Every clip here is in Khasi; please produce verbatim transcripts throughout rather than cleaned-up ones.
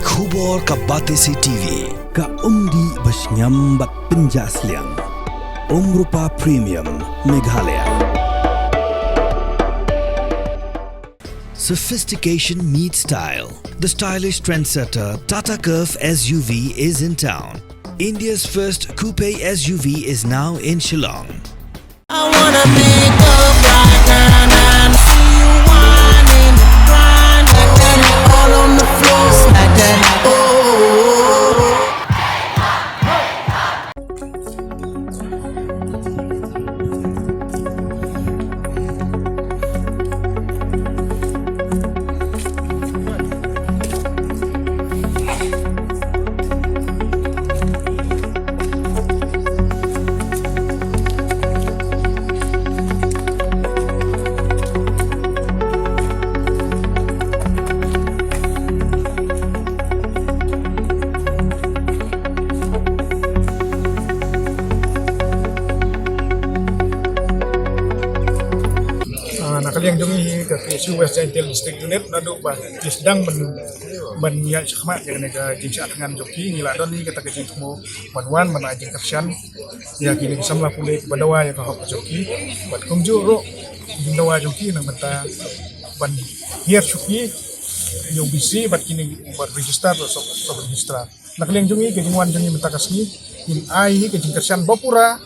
Khubor ka Batesi T V, ka umdih ba shngiam bad pynjah sliang. Umrupa Premium, Meghalaya. Sophistication meets style. The stylish trendsetter Tata Curvv S U V is in town. India's first coupe S U V is now in Shillong. I wanna make up right now, now. See you whining, grinding, all on the floor, slide that. Oh. Ah, na ka liang jong ngi hi ka K S U West Jaintia Hills District Unit, naduh ba ki sdang ban, ban ïaid shakhmat ïa kane ka jingshah thngan jong ki, ngi la don hi kata ka jingthmu ban wan ban ai jingkyrshan ïa kine ki samla pule kiba dawa ïa ka hok jong ki. Bad kumjuh ruh jingdawa jong ki na ka bynta ban hiar shuki ïa u B C bad kine, bad register, sub, sub register. Na ka liang jong ngi, ka jingwan jong ngi mynta ka sngi, ngin ai hi ka jingkyrshan ba pura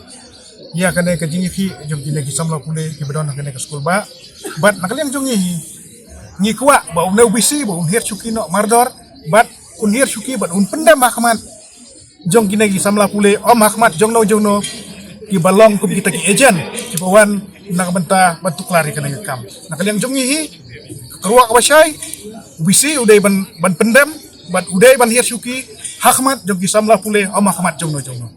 ïa kane ka jingïakhih jong kine ki samla pule kiba don ha kane ka skul bah. Bad na ka liang jong ngi hi, ngi kwah ba une u B C ba un hiar shuki noh mardor, bad un hiar shuki bad un pyndem ha khmat jong kine ki samla pule, ym ha khmat jong no jong no kiba long kum kita ki agent kiba wan na ka bynta ban tuklar ïa kane ka kam. Na ka liang jong ngi hi, ka kyrwoh kaba shai, u B C u dei ban, ban pyndem bad u dei ban hiar shuki ha khmat jong ki samla pule, ym ha khmat jong no jong no.